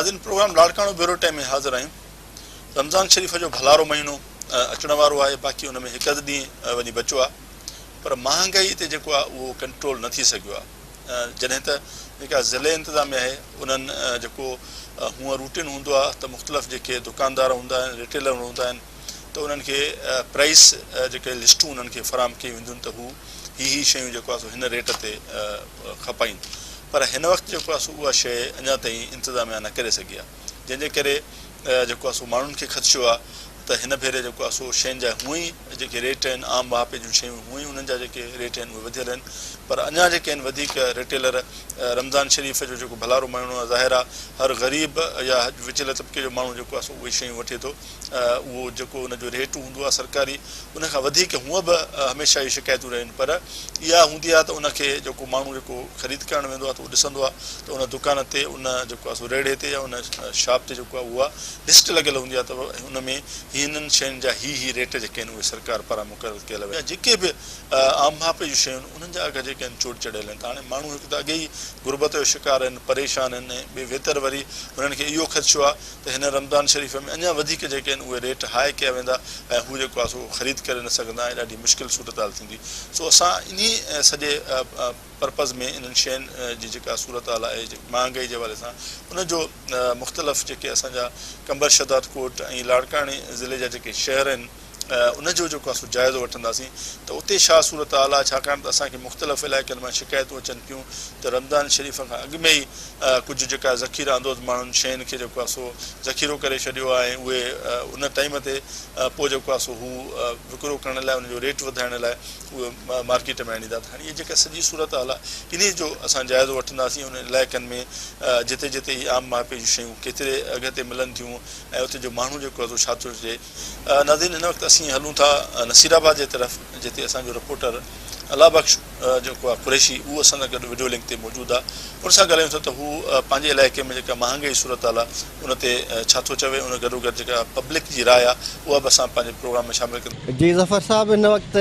ناظرين programme Larkana bureau time ۾ حاضر آهيون. رمضان شريف جو ڀلارو مهينو اچڻ وارو آهي باقي ان ۾ هڪ اڌ ڏينهن وڃي بچيو آهي پر مهانگائي تي جيڪو آهي اهو ڪنٽرول نه ٿي سگهيو آهي جڏهن ته جيڪا ضلعي انتظاميه آهي انهن جيڪو هونء روٽين هوندو آهي ته مختلف جيڪي دڪاندار هوندا آهن ريٽيلر هوندا آهن ته انهن کي پرائس جيڪي لسٽون انهن کي فراهم ڪيون وينديون ته هو هي هي شيون جيڪو آهي سو هن ريٽ تي کپائين پر هن وقت جيڪو آهي سو اها شيء اڃا تائين انتظاميه نه ڪري سگهي آهي جنهن جي ڪري جيڪو آهي سو ماڻهن کي خدشو آهي ته هن ڀيري جيڪو آهي سو شين جا هونئن ئي جيڪي ريٽ آهن عام واهپي جون شيون هونئن ئي انهن جا جيڪي ريٽ آهن اهي وڌيل آهن پر اڃا جيڪي آهن وڌيڪ ريٽيلر رمضان شريف جو جيڪو ڀلارو مهينو آهي ظاهر آهي هر غريب يا وچلي طبقي جو ماڻهو جيڪو آهي سو اهي شيون وٺي ٿو اهو جيڪو ان جو ريٽ هوندو آهي سرڪاري ان کان وڌيڪ هونء به هميشه اهي شڪايتون رهيون آهن پر اها هوندي آهي ته ان کي جيڪو ماڻهو جيڪو خريد ڪرڻ ويندو آهي ته اهو ڏسندو آهي ته ان دڪان تي ان جيڪو آهي سو ريڙهي تي يا ان شاپ تي جيڪو آهي اها لسٽ لڳل هوندي آهي ته ان ۾ هنن شين جا هي هي ريٽ جيڪي آهن اهي سرڪار پاران مقرر ڪيل هيا جيڪي به عام ماپي جون شيون آهن انهن جا اگهه جيڪي آهن چوٽ چڙهيل آهن ته هاڻي ماڻهو هڪ ته اڳي ئي غربت جو شڪار آهن پريشان آهن ۽ ٻئي ويتر وري انهن کي اهو خدشو آهي ته هن رمضان شريف ۾ اڃا وڌيڪ جيڪي آهن اهي ريٽ هاء ڪيا ويندا ۽ هو جيڪو آهي سو خريد ڪري نه سگهندا ۽ ڏاڍي مشڪل صورتحال ٿيندي سو اسان انهي سڄي پرپز ۾ انهن شين جي جيڪا صورتحال آهي مهانگائي جي حوالي سان ان جو مختلف جيڪي اسان جا قمبر شهدادڪوٽ ۽ لاڙڪاڻي ضلعي جا جيڪي شهر آهن ان جو جيڪو آهي سو جائزو وٺنداسين ته اتي ڇا صورتحال آهي ڇاڪاڻ ته اسان کي مختلف علائقن مان شڪايتون اچن پيون ته رمضان شريف کان اڳ ۾ ئي ڪجهه جيڪا ذخيره اندوز ماڻهن شين کي جيڪو آهي سو ذخيرو ڪري ڇڏيو آهي ۽ اهي ان ٽائيم تي پوء جيڪو آهي سو هو وڪرو ڪرڻ لاء ان جو ريٽ وڌائڻ لاء اهي مارڪيٽ ۾ آڻيندا ته هاڻي اها جيڪا سڄي صورتحال آهي انهي جو اسان جائزو وٺنداسين انهن علائقن ۾ جتي جتي هي عام ماهپي جون شيون ڪيتري اگهه تي ملن ٿيون ۽ اتي جو ماڻهو جيڪو آهي سو ڇا ٿو چئي. ناظرين هن وقت اسين هلون ٿا نصير آباد جي طرف جتي اسان جو رپورٽر الله بخش جيڪو آهي قريشي اهو اسان سان گڏ وڊيو لنڪ تي موجود آهي ان سان ڳالهايون ٿا ته هو پنهنجي علائقي ۾ جيڪا مهانگائي صورتحال آهي ان تي ڇا ٿو چوي ان گڏو گڏ جيڪا پبلڪ جي راء آهي اها به اسان پنهنجي پروگرام ۾ شامل ڪنداسين. جي ظفر صاحب هن وقت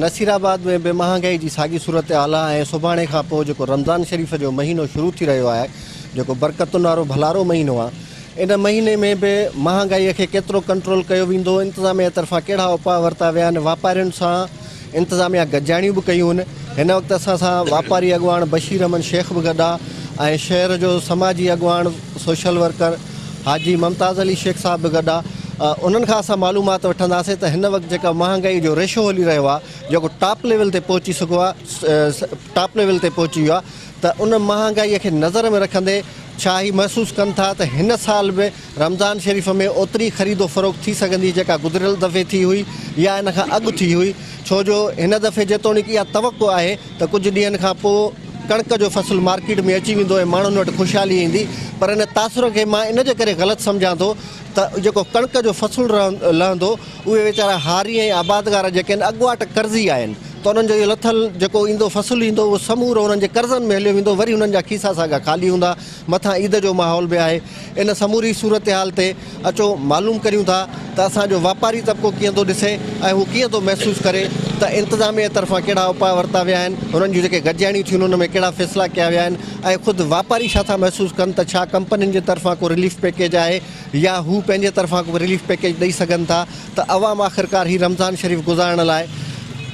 نصير آباد ۾ به مهانگائي جي ساڳي صورتحال آهي ۽ سڀاڻي کان پوء جيڪو رمضان شريف جو مهينو شروع ٿي رهيو آهي جيڪو برڪتن وارو ڀلارو مهينو آهي ان مهيني ۾ به مهانگائي کي ڪيترو ڪنٽرول ڪيو ويندو، انتظاميا طرفان ڪهڙا اپاء ورتا ويا آهن، واپارين سان انتظاميا گڏجاڻيون به ڪيون آهن، هن وقت اسان سان واپاري اڳواڻ بشير احمد شيخ به گڏ آهي ۽ شهر جو سماجي اڳواڻ سوشل ورڪر حاجي ممتاز علي شيخ صاحب به گڏ آهي، انهن کان اسان معلومات وٺنداسين ته هن وقت جيڪا مهانگائي جو ريشو هلي رهيو آهي جيڪو ٽاپ ليول تي پهچي سگهيو آهي ٽاپ ليول تي پهچي ويو آهي ته ان مهانگائي کي نظر ۾ رکندي ڇا هي محسوس ڪن ٿا ته هن سال به رمضان شريف ۾ اوتري خريد و فروخت ٿي سگهندي جيڪا گذريل دفعي ٿي هئي يا ان کان اڳ ٿي هئي ڇو جو هن دفعي جيتوڻيڪ اها توقع آهي ته ڪجهه ڏينهن کان پوء ڪڻڪ جو فصل مارڪيٽ ۾ اچي ويندو ۽ ماڻهن وٽ خوشحالي ايندي پر ان تاثر کي مان ان جي ڪري غلط سمجهان ٿو ته جيڪو ڪڻڪ جو فصل لهندو اهي ويچارا هاري ۽ آبادگار جيڪي آهن اڳواٽ قرضي آهن ته انهن جو اهو لٿل جيڪو ايندو فصل ايندو اهو سمورو انهن جي قرضن ۾ هليو ويندو وري انهن جا کيسا ساڳا خالي هوندا مٿان عيد جو ماحول به آهي ان سموري صورتحال تي اچو معلوم ڪريون ٿا ته اسان جو واپاري طبقو ڪيئن ٿو ڏسي ۽ هو ڪيئن ٿو محسوس ڪري ته انتظاميه طرفان ڪهڙا اپاء ورتا ويا آهن انهن جون جيڪي گڏجاڻيون ٿيون ان ۾ ڪهڙا فيصلا ڪيا ويا آهن ۽ خود واپاري ڇا ٿا محسوس ڪن ته ڇا ڪمپنين جي طرفان ڪو رليف پيڪيج آهي يا هو پنهنجي طرفان ڪو رليف پيڪيج ڏئي سگهن ٿا ته عوام آخرڪار هي رمضان شريف گذارڻ لاء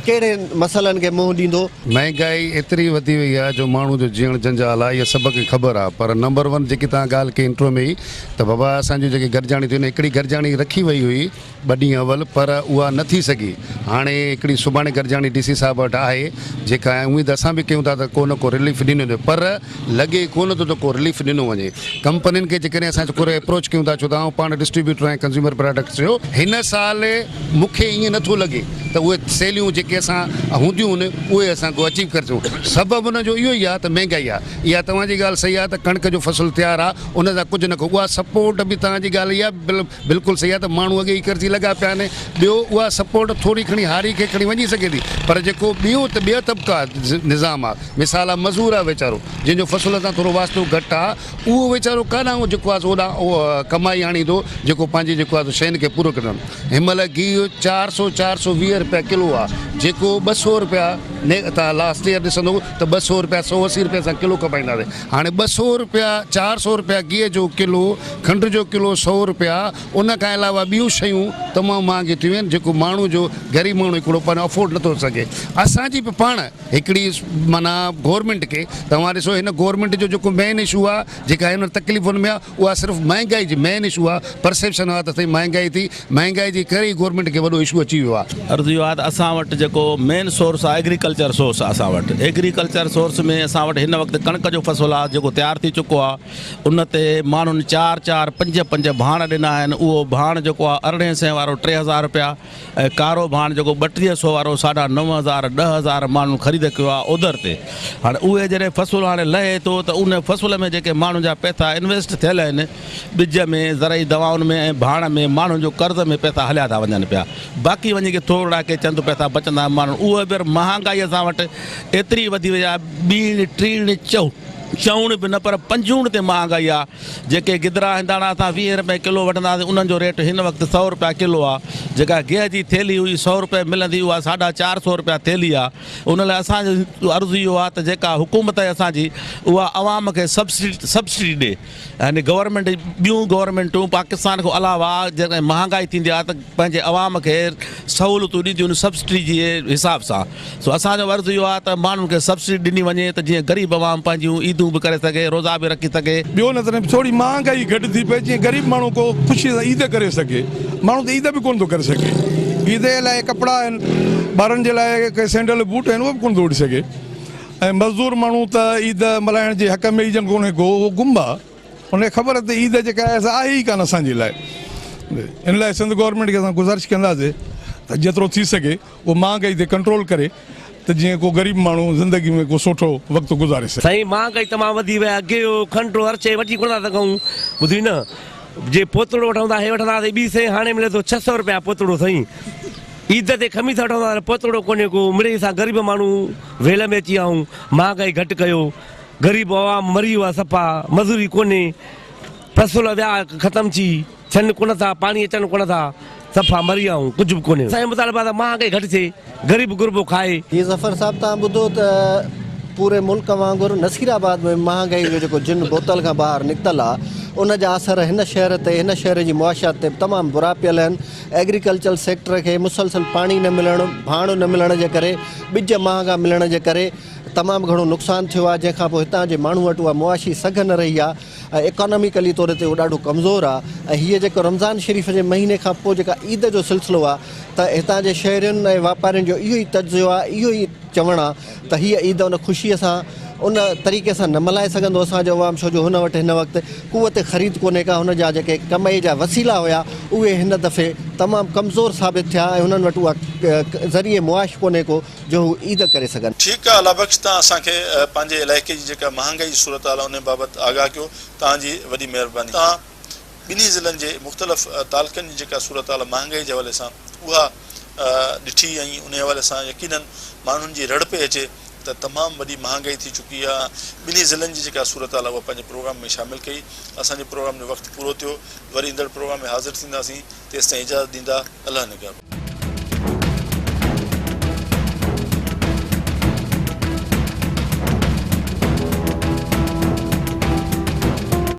ڪهڙي مسئلن کي منهن ڏيندو. مهنگائي ايتري وڌي وئي آهي جو ماڻهو جو جيئڻ جنجال آهي اها سڀ کي خبر آهي پر نمبر ون جيڪي توهان ڳالهه ڪئي انٽرو ۾ ئي ته بابا اسان جون جيڪي گڏجاڻيون ٿيون هڪڙي گڏجاڻي رکي وئي هئي ٻه ڏينهن اول پر اها نه ٿي سگهي هاڻي هڪڙي سڀاڻي گڏجاڻي ڊي سي صاحب وٽ آهي جيڪا اميد اسان به ڪيون ٿا ته ڪو نه ڪو رليف ڏنو ويندو پر لڳي ڪو نه ٿو ته ڪو رليف ڏنو وڃي ڪمپنين کي جيڪڏهن اسان ٿورو اپروچ ڪيون ٿا ڇو ته آئون پاڻ ڊسٽريبيوٽر آهيان ڪنزيومر پراڊڪٽس جو هن سال مون کي ائين نه ٿو لڳي ته اهي سيليون جيڪي اسان هونديون آهن اهي اسان ڪو اچيو ڪري سگهون سبب ان جو اهو ئي آهي ته مهنگائي آهي اها توهان جي ڳالهه صحيح آهي ته ڪڻڪ جو فصل تيار آهي ان سان ڪجهه نه ڪو اها سپورٽ به توهان جي ڳالهه اها بلڪل صحيح آهي ته ماڻهو اڳي ئي قرضي لڳا پيا آهن ٻيو اها سپورٽ ٿوري کڻي هاري کي کڻي وڃي سگهي ٿي پر جيڪو ٻيو ته ٻيا طبقا نظام آهي مثال آهي مزور آهي ويچارو جنهن جو فصل سان ٿورو واسطو گهٽ آهي اهو ويچارو ڪاڏانهن جيڪو آهي سو اوڏانهن ڪمائي آڻيندو جيڪو پنهنجي جيڪو آهي سو شين کي پورو ڪندو هن مهل گيهه چار سو 420 رپيا ڪلو آهي جيڪو 200 رپيا توهان لاسٽ ايئر ڏسندو ته 200 رپيا 180 رپيا اسان ڪلو کپائينداسين هاڻي 200 رپيا 400 رپيا گيهه جو ڪلو کنڊ جو ڪلو 100 رپيا ان کان علاوه ٻيون شيون تمام مهانگيون ٿيون آهن جيڪو ماڻهو جو غريب ماڻهو هڪڙو پنهنجو افورڊ نٿو سگهي اسان جي به پاڻ هڪڙي معنيٰ گورنمينٽ کي توهان ڏسو هن گورنمينٽ جو جيڪو مين اشو آهي جيڪا هن تڪليفن ۾ آهي اها صرف مهنگائي جي مين اشو آهي پرسيپشن آهي ته سائين مهنگائي ٿي مهنگائي جي ڪري ئي گورنمينٽ کي وڏو اشو اچي ويو آهي. عرض اهو آهي ته اسان وٽ جيڪو مين سورس آهي ايگريڪلچر سورس آهي اسان وٽ ايگريڪلچر سورس ۾ اسان وٽ هن وقت ڪڻڪ جو فصل آهي جيڪو تيار ٿي چڪو آهي ان تي ماڻهن چار چار پنج پنج ڀاڻ ڏنا آهن اهو ڀاڻ جيڪو آهي ارڙهين سئين وارو 3000 رپيا ۽ ڪارو ڀاڻ جيڪو 32 سو وارو 9500 10000 ماڻهن خريد ڪيو آهي اوڌر تي هاڻي اهي جڏهن فصل هاڻي لهي ٿو ته ان فصل ۾ جيڪي ماڻهن جا پئسا انويسٽ ٿيل آهن ٻج ۾ زرعي دوائن ۾ ۽ ڀاڻ ۾ ماڻهن جو قرض ۾ پئسا هليا ٿا وڃن پيا باقي وڃي ڪي ٿورڙا ڪي چند پئسا بچندا آهن ماڻهن اهي به مهانگائي اسان وٽ ايتري وڌي وئي آهي ٻيڻ ٽيڻ چئو چئوڻ به نه پر پنجوڻ تي مهانگائي آ، جيڪي گدرا هنداڻا اسان ويهين رپئي ڪلو وٺندا هئاسين انهن جو ريٽ هن وقت سئو رپيا ڪلو آ، جيڪا گيهه جي ٿيلهي هئي سئو رپئي ملندي اها ساڍا چار سئو رپيا ٿيلهي آ، ان لاء اسان جو عرض اهو آ ته جيڪا حڪومت آهي اسان جي اها عوام کي سبسڊي ڏي يعني گورنمينٽ ٻيون گورنمينٽون پاڪستان کان علاوه جڏهن مهانگائي ٿيندي آ ته پنهنجي عوام کي سهولتون ڏينديون آهن سبسڊي جي حساب سان. سو اسان جو عرض اهو آهي ته ماڻهن کي سبسڊي ڏني وڃي ته جيئن غريب عوام پنهنجيون عيدون به ڪري سگهي، روزا به رکي سگهي. ٻيو نه ته ٿوري مهانگائي گهٽ ٿي پئي جيئن غريب ماڻهو ڪو خوشي سان عيد ڪري سگهي. ماڻهو ته عيد به ڪونه ٿو ڪري سگهي. عيد جي لاء ڪپڙا آهن، ٻارن جي لاء ڪي سينڊل بوٽ آهن اهي به ڪونه ٿو وٺي سگهي ۽ مزدور ماڻهو ته عيد ملهائڻ جي حق ۾ ئي ڄڻ ڪونهي ڪو اهو گم آهي. ان کي خبر ته عيد جيڪا آهي سا آهي ئي ڪانه اسان جي لاء. ان لاء سنڌ گورنمينٽ کي اسان گذارش ڪنداسين ته جيترو ٿي سگهي اهو مهانگائي تي ڪنٽرول ڪري ته جيئن ڪو غريب ماڻهو زندگي ۾ ڪو سٺو وقت گذاري سگهي. سائين مهانگائي تمام وڌي وئي آهي گيهه کنڊ هر شئي وٺي ڪونه ٿا سگهون ٻڌي نه جي پوتڙو وٺون ٿا هي وٺنداسين ٻي سئي هاڻي ملي ٿو 600 رپيا پوتڙو سائين عيد تي خميس وٺون ٿا پوتڙو ڪونهي ڪو مڙئي اسان غريب ماڻهو ويل ۾ اچي ويا آهيون مهانگائي گهٽ ڪيو غريب عوام مري ويو آهي صفا مزوري ڪونهي فصل ويا ختم ٿي ٿين ڪونه ٿا پاڻي اچن ڪونه ٿا صفا مري ويا آهيون ڪجهه به ڪونهي اسان جو مطالبو آهي ته مهانگائي گهٽ ٿئي غريب غربو کائي. جي ظفر صاحب توهان ٻڌو ته پوري ملڪ وانگر نصير آباد ۾ مهانگائي جو جيڪو جن بوتل کان ٻاهر نڪتل آ ان جا اثر هن شهر تي هن شهر جي معاشيات تي به تمام برا پيل آهن ايگريڪلچر سيڪٽر کي مسلسل پاڻي نه ملڻ ڀاڻ نه ملڻ جي ڪري ٻج مهانگا ملڻ جي ڪري تمام گهڻو نقصان ٿيو آ جنهن کان پوء هتان جي ماڻهو وٽ اها معاشي سگهه نه رهي آ ۽ اڪاناميڪلي طور تي اهو ڏاڍو ڪمزور آ ۽ هيء جيڪو رمضان شريف جي مهيني کان پوء جيڪا عيد جو سلسلو آ ته هتان جي شهرين ۽ واپارين جو اهو ئي تجزيو آ اهو ئي چوڻ آ ته هيء عيد ان خوشيء سان ان طريقي سان نه ملهائي سگهندو اسان جو عوام ڇو جو هن وٽ هن وقت قوت خريد ڪونهي ڪا هن جا جيڪي ڪمائي جا وسيلا هيا اهي هن دفعي تمام ڪمزور ثابت ٿيا ۽ هنن وٽ اها ذريعي معاش ڪونهي ڪو جو هو عيد ڪري سگهن. ٺيڪ آ الله بخش توهان اسان کي پنهنجي علائقي جي جيڪا مهانگائي جي صورتحال آ انهي بابت آگاهه ڪيو توهان جي وڏي مهرباني. توهان ٻنهي ضلعن جي مختلف تعلقن جي جيڪا صورتحال آ مهانگائي جي حوالي سان اها ڏٺي ۽ انهي حوالي سان يقينن ماڻهن جي رڙ پئي اچي ته تمام وڏي مهانگائي ٿي چڪي آ ٻنهي ضلعن جي جيڪا صورتحال آ اها پنهنجي پروگرام ۾ شامل ڪئي اسان جي پروگرام جو وقت پورو ٿيو وري ايندڙ پروگرام ۾ حاضر ٿينداسين تيستائين اجازت ڏيندا الله نگهبان.